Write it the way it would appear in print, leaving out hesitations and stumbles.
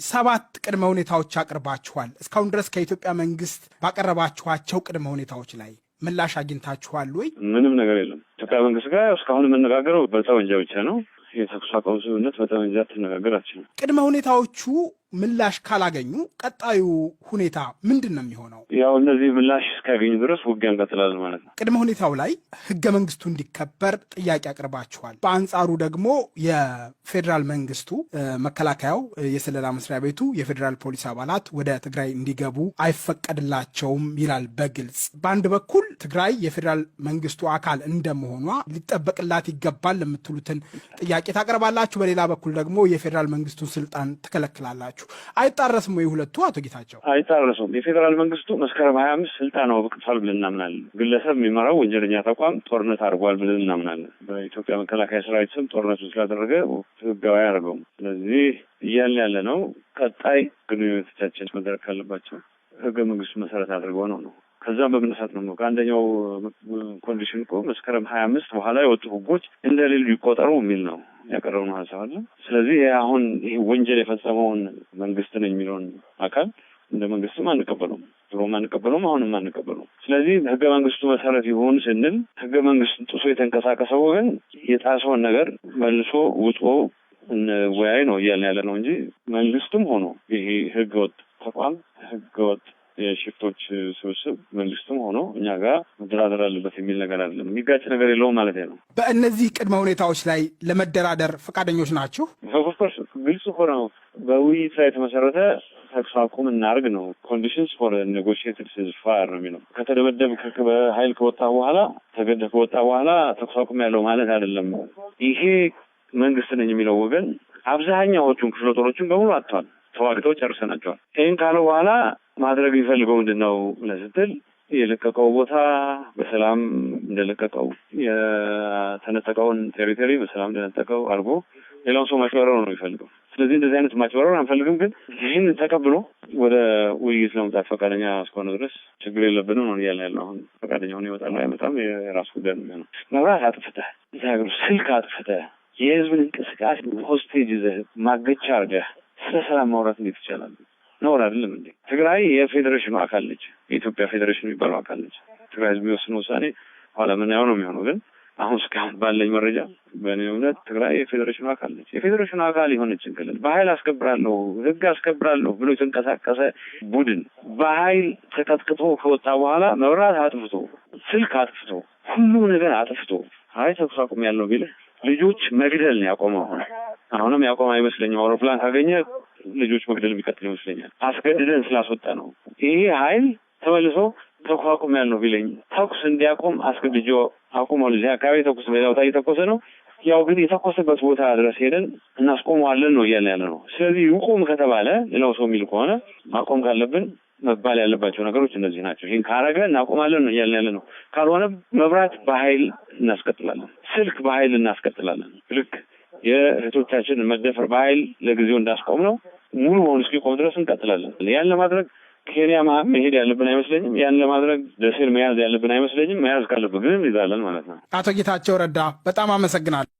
ሰባት ቅድመ ሁኔታዎች አቅርባችኋል። እስካሁን ድረስ ከኢትዮጵያ መንግስት ባቀረባችኋቸው ቅድመ ሁኔታዎች ላይ ምላሽ አግኝታችኋል ወይ? ምንም ነገር የለም። ኢትዮጵያ መንግስት ጋር እስካሁን የምነጋገረው በጠመንጃ ብቻ ነው። የተኩስ አቁም ስምምነት በጠመንጃ ትነጋገር አትችልም። ቅድመ ሁኔታዎቹ ምላሽ ካላገኙ ቀጣዩ ሁኔታ ምንድን ነው የሚሆነው? ያው እነዚህ ምላሽ እስኪያገኙ ድረስ ውጊያ እንቀጥላለን ማለት ነው። ቅድመ ሁኔታው ላይ ህገ መንግስቱ እንዲከበር ጥያቄ አቅርባችኋል። በአንጻሩ ደግሞ የፌዴራል መንግስቱ መከላከያው፣ የስለላ መስሪያ ቤቱ፣ የፌዴራል ፖሊስ አባላት ወደ ትግራይ እንዲገቡ አይፈቀድላቸውም ይላል በግልጽ። በአንድ በኩል ትግራይ የፌዴራል መንግስቱ አካል እንደመሆኗ ሊጠበቅላት ይገባል የምትሉትን ጥያቄ ታቀርባላችሁ። በሌላ በኩል ደግሞ የፌዴራል መንግስቱን ስልጣን ትከለክላላችሁ። አይጣረስም ወይ ሁለቱ? አቶ ጌታቸው። አይጣረሱም። የፌዴራል መንግስቱ መስከረም 25 ስልጣን አብቅቷል ብለን እናምናለን። ግለሰብ የሚመራው ወንጀለኛ ተቋም ጦርነት አድርጓል ብለን እናምናለን። በኢትዮጵያ መከላከያ ሰራዊት ስም ጦርነቱ ስላደረገ ህጋዊ አያደርገውም። ስለዚህ እያልን ያለ ነው ቀጣይ ግንኙነቶቻችን መደረግ ካለባቸው ህገ መንግስቱ መሰረት አድርገው ነው። ከዛም በመነሳት ነው ከአንደኛው condition እኮ መስከረም 25 በኋላ የወጡ ህጎች እንደሌሉ ይቆጠሩ የሚል ነው ያቀረብነው ሀሳብ አለ። ስለዚህ አሁን ይህ ወንጀል የፈጸመውን መንግስት ነኝ የሚለውን አካል እንደ መንግስትም አንቀበለውም፣ ድሮም አንቀበለውም፣ አሁንም አንቀበለውም። ስለዚህ ህገ መንግስቱ መሰረት ይሁን ስንል ህገ መንግስቱን ጥሶ የተንቀሳቀሰው ወገን የጣሰውን ነገር መልሶ ውጦ እንወያይ ነው እያልን ያለ ነው እንጂ መንግስትም ሆኖ ይሄ ህገወጥ ተቋም፣ ህገወጥ የሽፍቶች ስብስብ መንግስትም ሆኖ እኛ ጋር መደራደር አለበት የሚል ነገር አይደለም። የሚጋጭ ነገር የለውም ማለት ነው። በእነዚህ ቅድመ ሁኔታዎች ላይ ለመደራደር ፈቃደኞች ናችሁ? Of course፣ ግልጽ እኮ ነው። በውይይት ላይ የተመሰረተ ተኩስ አቁም እናርግ ነው። Conditions for negotiated ceasefire ነው የሚለው። ከተደበደብ በሀይል ከወጣ በኋላ፣ ተገደህ ከወጣ በኋላ ተኩስ አቁም ያለው ማለት አይደለም። ይሄ መንግስት ነኝ የሚለው ወገን አብዛኛዎቹን ክፍለ ጦሮችን በሙሉ አጥቷል። ተዋግተው ጨርሰናቸዋል። ይህን ካለው በኋላ ማድረግ የሚፈልገው ምንድን ነው ብለህ ስትል የለቀቀው ቦታ በሰላም እንደለቀቀው፣ የተነጠቀውን territory በሰላም እንደነጠቀው አድርጎ ሌላውን ሰው ማጭበርበር ነው የሚፈልገው። ስለዚህ እንደዚህ አይነት ማጭበርበር አንፈልግም። ግን ይህን ተቀብሎ ወደ ውይይት ለመምጣት ፈቃደኛ እስከሆነ ድረስ ችግር የለብንም ነው እያልን ያለው። አሁን ፈቃደኛ ሆኖ ይወጣል አይመጣም የራሱ ጉዳይ ነው የሚሆነው። መብራት አጥፍተህ፣ እዚህ ሀገር ስልክ አጥፍተህ፣ የህዝብን እንቅስቃሴ hostage ይዘህ፣ ማገቻ አድርገህ ስለ ሰላም ማውራት እንዴት ይቻላል? ነውር አይደለም እንዴ? ትግራይ የፌዴሬሽኑ አካል ነች። የኢትዮጵያ ፌዴሬሽን የሚባለው አካል ነች። ትግራይ ህዝብ የሚወስነው ውሳኔ ኋላ ምናየው ነው የሚሆነው። ግን አሁን እስካሁን ባለኝ መረጃ በእኔ እምነት ትግራይ የፌዴሬሽኑ አካል ነች። የፌዴሬሽኑ አካል የሆነችን ክልል በኃይል አስከብራለሁ፣ ህግ አስከብራለሁ ብሎ የተንቀሳቀሰ ቡድን በኃይል ተቀጥቅጦ ከወጣ በኋላ መብራት አጥፍቶ፣ ስልክ አጥፍቶ፣ ሁሉ ነገር አጥፍቶ አይ ተኩስ አቁም ያለው ቢልህ ልጆች መግደል ነው ያቆመው። አሁን አሁንም ያቆመ አይመስለኝም። አውሮፕላን ካገኘ ልጆች መግደል የሚቀጥል ይመስለኛል። አስገድደን ስላስወጣ ነው። ይሄ ኃይል ተመልሶ ተኩስ አቁም ያለው ቢለኝ ተኩስ እንዲያቆም አስገድጆ አቁሟል። እዚህ አካባቢ ተኩስ ሌላ ቦታ እየተኮሰ ነው። ያው ግን የተኮሰበት ቦታ ድረስ ሄደን እናስቆመዋለን ነው እያልን ያለ ነው። ስለዚህ ይቁም ከተባለ፣ ሌላው ሰው የሚል ከሆነ፣ ማቆም ካለብን መባል ያለባቸው ነገሮች እነዚህ ናቸው። ይህን ካረገ እናቆማለን ነው እያልን ያለ ነው። ካልሆነ መብራት በኃይል እናስቀጥላለን፣ ስልክ በኃይል እናስቀጥላለን። ልክ የእህቶቻችንን መደፈር በኃይል ለጊዜው እንዳስቆም ነው ሙሉ በሙሉ እስኪቆም ድረስ እንቀጥላለን። ያን ለማድረግ ኬንያ መሄድ ያለብን አይመስለኝም። ያን ለማድረግ ደሴን መያዝ ያለብን አይመስለኝም። መያዝ ካለብን ግን እንይዛለን ማለት ነው። አቶ ጌታቸው ረዳ፣ በጣም አመሰግናለሁ።